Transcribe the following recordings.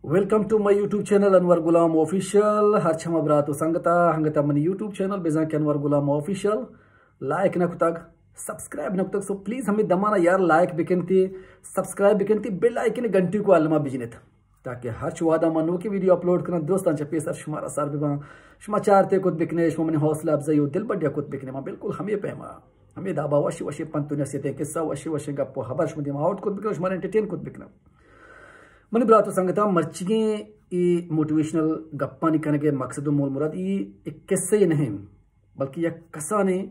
Welcome to my YouTube channel Anwar Ghulam Official. ہرچ ہما برات و سنگتا، ہنگتا منی YouTube channel بزاں کہ انور غلام آفیشل لائک نہ کتگ، سبسکرائب نہ کتگ، سو پلیز ہمے دمانا یار لائک بکنتی، سبسکرائب بکنتی، بیل آئیکن گھنٹی کو الما بجنت، تاکہ ہرچ وہدا ما نوکی ویڈیو اپلوڈ کناں، درستاں چہ پیسر شمارا سر بباں۔ شما چارتے کت بکنے، شما منی حوصلہ افزائی و دل بڈیا کت بکنے، ما بالکل ہمے پیما، ہمے دابا وشی وشی پنت و نصیحتیں قصہ، وشی وشی گپ و خبر شما دیما آورت کت بکناں، شما انٹرٹین کت بکناں۔ منی برات و سنگتاں، مرچیگیں اے موٹیویشنل گپانی کنگے مقصد و مول مراد اے ایک قصہ ہی نہیں، بلکہ یک کسانیں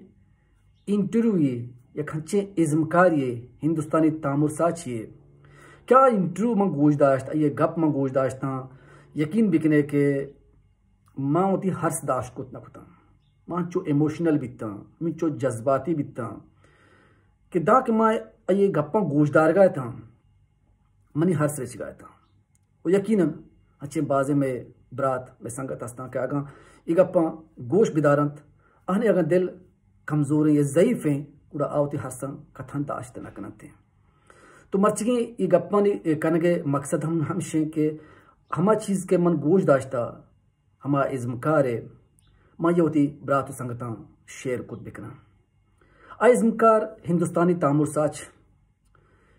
انٹرویو، یک ہنچیں ازمکاری، ہندوستانی تامر ساچی۔ کیا انٹرویو من گوش داشت، اے گپ من گوش داشتاں، یقین بکنے کہ من وتی ہرس داشت کت نہ کتاں۔ من چو ایموشنل بیتاں، من چو جذباتی بیتاں کہ داں کہ من اے گپاں گوش دارگا اتاں، منی ہرس رچگا اتاں۔ و یقیناً ہنچیں بازیں مئے برات، مئے سنگت ہستاں کہ اگاں اے گپاں گوش بدارنت، آہانی اگاں دل کمزوریں یا ضعیفیں، گڑا آ وتی ہرساں کتھاں داشت نہ کننت۔ تو مرچیگیں اے گپانی کنگے مقصد ہم ہمشیں کہ ہما چیز کہ من گوش داشتا، ہما ازمکار ء ما یہ وتی برات و سنگتاں شیئر کت بکناں۔ آ ازمکار ہندوستانی تامر ساچ،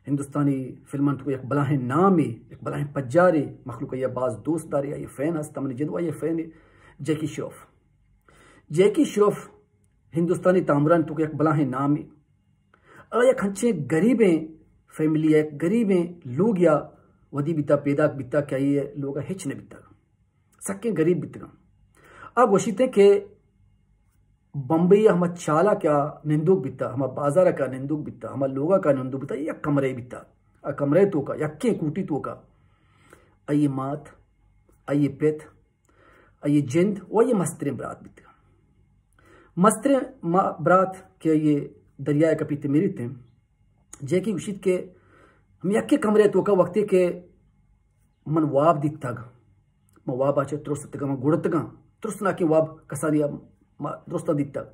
ہندوستانی فلماں تو یک بلاہیں نامے، یک بلاہیں پجارے، مخلوق آئی باز دوست داری، آئی فین ہست، منی جند و آئی فین، جیکی شروف۔ جیکی شروف ہندوستانی تامران تو یک بلاہیں نامے۔ آ یک ہنچیں غریبیں فیملی، یک غریبیں لوگیا ودی بیتا، پیداک بیتا کہ آئی لوگا ہچ نہ بیتا۔ سکیں غریب بیتگاں۔ آ گوشیت کہ بمبئی ء ہما چالا کہ آ نندوک بیتا، ہما بازار ء کہ آ نندوک بیتا، ہما لوگا کہ آ نندوک بیتا، یک کمرے بیتا۔ آ کمرے توکا، یکیں کوٹی توکا، آئی مات، آئی پت، آئی جند و آئی مستریں برات بیتگاں۔ مستریں ما-، برات کہ آئی دریا ء کپیت میریت، جیکی گوشیت کہ ہم یکیں کمرے توکا وقتی کہ من واب دیتگ۔ من واب ء چہ ترس اتگاں، من گڑتگاں۔ ترسناکیں واب کسانی ء ما درستاں دیتگ۔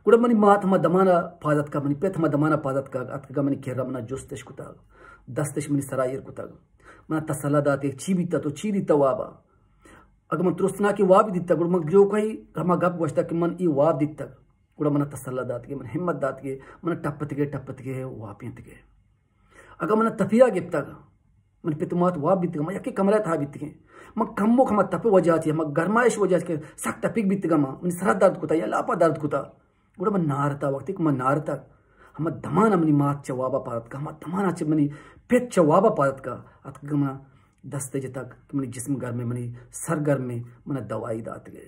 گڑا منی مات ہما دمان ء پاد اتکگ، منی پت ہما دمان ء پاد اتکگ، اتکگ منی کرا منا جستش کتگ، دستش منی سرا ایر کتگ، منا تسلا دات کہ چی بیتہ، تو چی دیتہ واب ء؟ اگہ من ترسناکیں وابے دیتگ، گڑا من گروکائی ہما گپ گوشتگ کہ من اے واب دیتگ۔ گڑا منا تسلا دات کہ من ہمت دات کہ من ٹپتگے ٹپتگے واپینتگے۔ اگاں من تپیا گپتگ، من پت مات واب بیتگ، من یکے کمرہ تہا بیتگیں۔ من کموک ہما تپ وجہ چی، ہما گرمائش وجہ چی کہ سک تپیگ بیتگ، من، منی سرا درد کتا یا لاپا درد کتا۔ گڑا من نارتا، وقتی کہ من نارتا، ہما دمانا منی مات چہ وابا پاد اتکا، ہما دمانا چہ منی پت چہ وابا پاد اتکا، اتکگ منا دست جتگ کہ منی جسم گرمیں، منی سر گرمیں، منا دوائی داتگے۔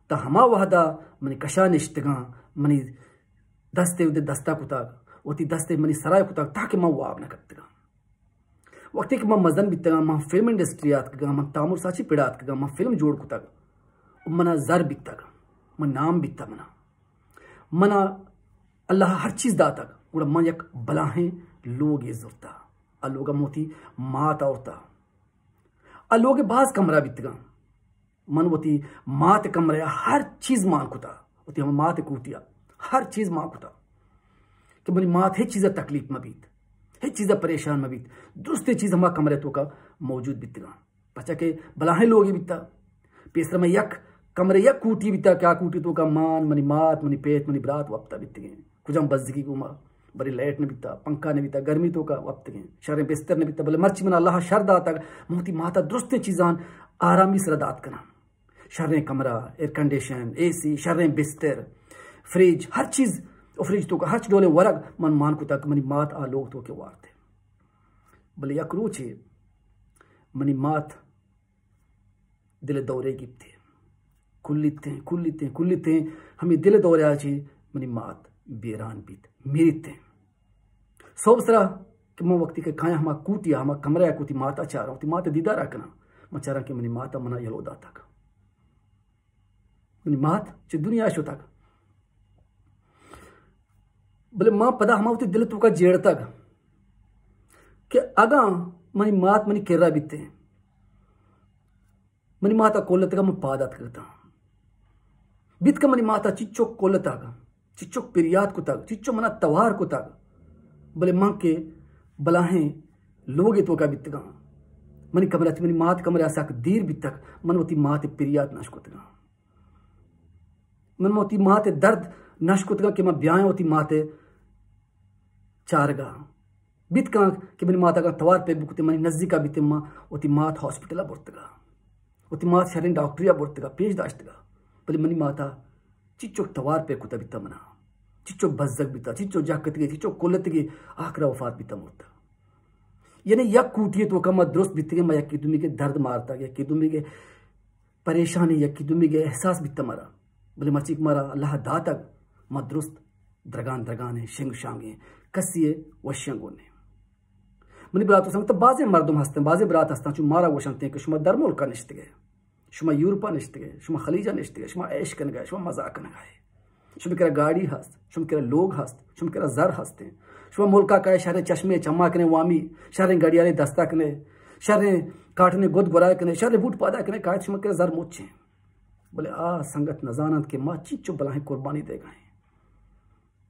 تا ہما وہدا منی کشا نشتگاں، منی دستے اودے دستا کتگ، وتی دستے منی سرا کتگ تاکہ من واب نہ کپتگاں۔ وقتی کہ من مزن بیتگاں، من فلم انڈسٹری آتکگاں، من تامر ساچی پڑا آتکگاں، من فلم جوڑ کتگ، و منا زر بیتگ، من نام بیتگ منا، منا اللہ ہر چیز داتگ، گڑا من یک بلاہیں لوگے زرتا، آ لوگا من وتی مات آورتا، آ لوگے باز کمرہ بیتگاں۔ من وتی مات کمرہ ء ہر چیز مان کتا، وتی ہما مات کوٹی ء ہر چیز مان کتا کہ منی مات ہچ چیز ء تکلیف مہ بیت، ہچ چیز ء پریشان مہ بیت۔ درستیں چیز ہما کمرہ توکا موجود بیتگاں، پرچا کہ بلاہیں لوگے بیتا۔ پیسر میں یک کمرہ، یک کوٹی بیتا کہ آ کوٹی توکا مان، منی مات، منی پیت، منی برات وپتا بیتگیں۔ کجام بزگی گوما، بلے لائٹ نہ بیتا، پنکھا نہ بیتا، گرمی توکا وپتگیں، شریں بستر نہ بیتا، بلے مرچی من اللہ شر داتگ، من وتی ماتا درستیں چیزان آرامی سرا دات کناں۔ شریں کمرہ، ایئر کنڈیشن، اے سی، شریں بستر، فریج، ہر چیز، و فریج توکا ہرچ ڈولیں ورگ من مان کتا کہ منی مات آ لوگ توکے وارتے۔ بلے یک روچے منی مات دل دورے گپتے۔ کلیتیں، کلیتیں، کلیتیں، ہمے دل دورے آ چی منی مات بیران بیت، میریتیں۔ صبح سرا کہ من وقتی کہ کایاں ہما کوٹی ء، ہما کمرہ ء کہ وتی مات ء چاراں، وتی مات ء دیدار ء کناں، من چاراں کہ منی مات ء منا یلو داتگ۔ منی مات چہ دنیا ء شتگ۔ بلے من پدا ہما وتی دل ء توکا جیڑتگ کہ اگاں منی مات منی کرا بیتیں، منی مات ء کل اتگا من پاد اتکگتاں۔ بیت کہ منی مات ء چچو کل اتگ، چچو پریات کتگ، چچو منا توار کتگ۔ بلے من کہ بلاہیں لوگے توکا بیتگاں، منی کمرہ ءَ چہ منی مات کمرہ ءَ سک دیر بیتگ، من وتی مات ءِ پریات نہ اشکتگاں۔ من وتی مات ءِ درد نہ اشکتگاں کہ من بیایاں وتی مات ءِ چارگ ءَ۔ بیت کنت کہ منی مات اگاں توار پہ بکتیں، منی نزیک ءَ بیتیں، من وتی مات ہاسپٹل ءَ برتگ ءَ، وتی مات شریں ڈاکٹرے ءَ برتگ ءَ، پیش داشتگ ءَ، بلے منی مات ءَ چچوک توار پہ کتہ بیتہ منا، چچوک بزگ بیتہ، چچوک جہکتگی، چچوک کلتگی، آخر ءَ وفات بیتہ مرتہ۔ یعنی یک کوٹی ءِ توکا ما درست بیتگیں، ما یکے دومی ءِ درد مارتگ، یکے دومی ءِ پریشانی، یکے دومی ءِ احساس بیتہ مارا، بلے مرچی کہ مارا اللہ داتگ، ما درست درگان درگان ایں، شنگ شانگ ایں، کسی ءِ وشیاں گون ایں۔ منی برات ءُ سنگت، بازیں مردم ہستیں، بازیں برات ہستاں، چو مارا گوشنت کہ شما درملک ءَ نشتگ ئے، شما یورپ ءَ نشتگ ئے، شما خلیج ءَ نشتگ ئے، شما عیش کنگ ءَ ئے، شما مزاق کنگ ءَ ئے۔ شما کرا گاڑی ہست، شما کرا لوگ ہست، شما کرا زر ہستیں۔ شما ملک ءَ کائے، شریں چشمے چما کنے وامی، شریں گڑیالے دستا کنے، شریں کاٹنے گد گرا کنے، شریں بوٹ پادا کنے، کائے شما کرا زر مچیں۔ بلے آ سنگت نزاننت کہ ما چنچو بلاہیں قربانی دیگا ایں۔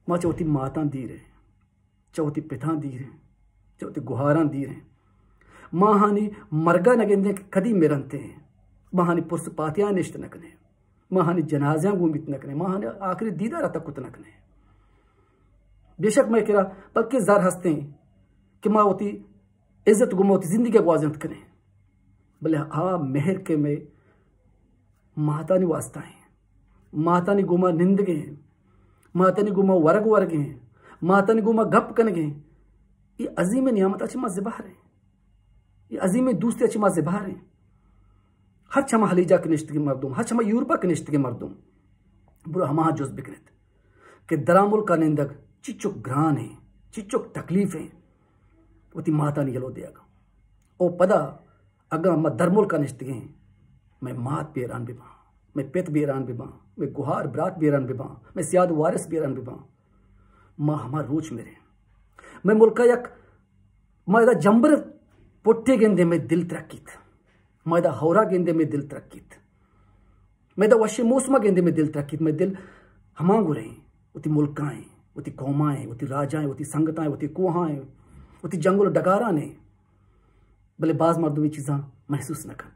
ما چہ وتی ماتاں دیر ایں، چہ وتی پتاں دیر ایں، چہ وتی گہاراں دیر ایں۔ ما آہانی مرگا نہ گندیں کہ کدی مرنت ایں۔ ما آہانی پرس پاتیاں نشت نہ کنیں۔ ما آہانی جنازیاں گون بیت نہ کنیں۔ ما آہانی آخری دیدار ءَ تک کت نہ کنیں۔ بے شک مئے کرا بلکیں زر ہستیں کہ ما وتی عزت گوں ما وتی زندگی ءَ گوازینت کنیں۔ بلے آ مہر کہ مئے ماتانی واسطہ ایں، ماتانی گوما نندگیں، ماتانی گوما ورگ ورگیں، ماتانی گوما گپ کنگیں، اے عظیمیں نعمت ءَ چہ ما زبہر ایں۔ اے عظیمیں دوستی ءَ چہ ما زبہر ایں۔ ہرچ ہما ہلیجا کہ نشتگیں مردم، ہرچ ہما یورپا کہ نشتگیں مردم، برو ہماہاں جست بکنت کہ درا ملکا نندگ چچوک گران ایں، چچوک تکلیف ایں، وتی ماتانی یلو دیگ۔ او پدا اگاں ما درملکا نشتگیں، مئے مات بیران بباں، مئے پت بیران بباں، مئے گہار برات بیران بباں، مئے سیاد وارث بیران بباں، ما ہما روچ مریں۔ مئے ملکا یک، ما ادا جمبر پٹے گندیں، مئے دل ترکیت۔ ما ادا ہورا گندیں، مئے دل ترکیت۔ ما ادا وشیں موسما گندیں، مئے دل ترکیت۔ مئے دل ہما گوریں، وتی ملکائیں، وتی قومائیں، وتی راجائیں، وتی سنگتائیں، وتی کوہائیں، وتی جنگل و ڈگارانیں۔ بلے باز مردم اے چیزاں محسوس نہ کنت۔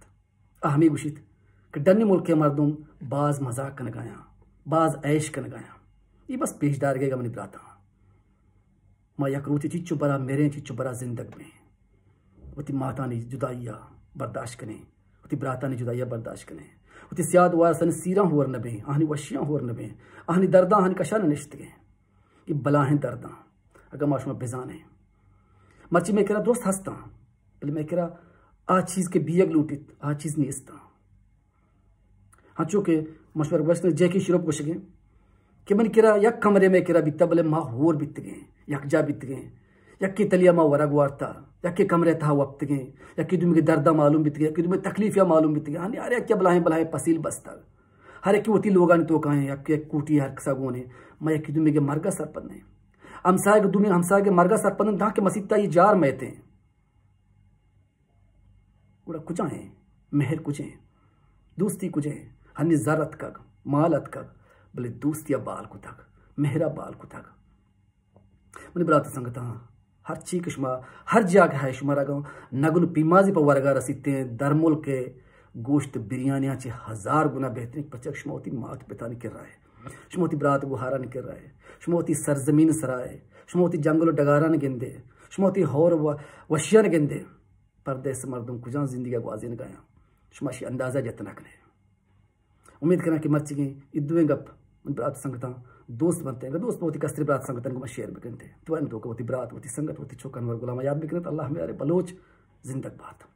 آ ہمے گوشیت کہ ڈنی ملک ءِ مردم باز مزاق کنگایاں، باز عیش کنگایاں۔ اے بس پیش دارگے گا منی براتاں۔ ما یک روچے چچو برا مریں، چچو برا زندگ بیں۔ وتی ماتانی جدائی ءَ برداشت کنیں، وتی براتانی جدائی ءَ برداشت کنیں، وتی سیاد وارثانی سیراں ہور نہ بیں، آہانی وشیاں ہور نہ بیں، آہانی درداں آہانی کشا نہ نشتگیں۔ اے بلاہیں درداں اگاں ما شما بزانیں۔ مرچی مئے کرا درست ہستاں، بلے مئے کرا آ چیز کہ بیگ لوٹیت، آ چیز نیستاں۔ ہنچو کہ مشورہ گوشت جیکی شروپ گوشگیں کہ من کرا یک کمرے مئے کرا بیتا، بلے ما ہور بیتگیں، یکجا بیتگیں، یکے تلیا ما ورگ وارتا، یکے کمرے تہا وپتگیں، یکے دومی درداں معلوم بیتگیں، یکے دومی تکلیفیا معلوم بیتگیں۔ ہنی ہر یکے بلاہیں بلاہیں پسیل بستگ۔ ہر یکے وتی لوگانی توکا ایں، یک یک کوٹی ہر کسا گون ایں۔ ما یکے دومی مرگا سرپد نہ ایں۔ ہمسایگ دومی ہمسایگ مرگا سرپد ایں، داں کہ مسیتا اے جار میتیں۔ گڑا کجا ایں؟ مہر کجا ایں؟ دوستی کجا ایں؟ ہنی زر اتکگ، مال اتکگ، بلے دوستی ءَ بال کتگ، مہر ءَ بال کتگ۔ منی برات سنگتاں، ہرچی کہ شما ہر جاگہ ءَ شما را اگاں نگن پیمازی پہ ورگا رسیتیں، درملک ءِ گوشت بریانیاں چہ ہزار گنا بہترین، پرچا شما وتی مات پتانی کرا ئے، شما وتی برات گوہارانی کرا ئے، شما وتی سرزمین سرا ئے، شما وتی جنگل و ڈگاران گندے، شما وتی ہور و وشیان گندے۔ پردیس مردم کجام زندگی گوازینگایاں، شما اشی اندازہ جت نہ کنے۔ امید کناں کہ مرچیگیں اے دوئیں گپ من برات سنگتاں دوست بنتیں، اگر دوست بوتی کستری برات سنگتاں گوں شیئر بکنتے۔ تو ان تو کہ وتی برات، وتی سنگت، وتی چوکان ور غلام یاد بکنت۔ اللہ میارے بلوچ زندگ بات۔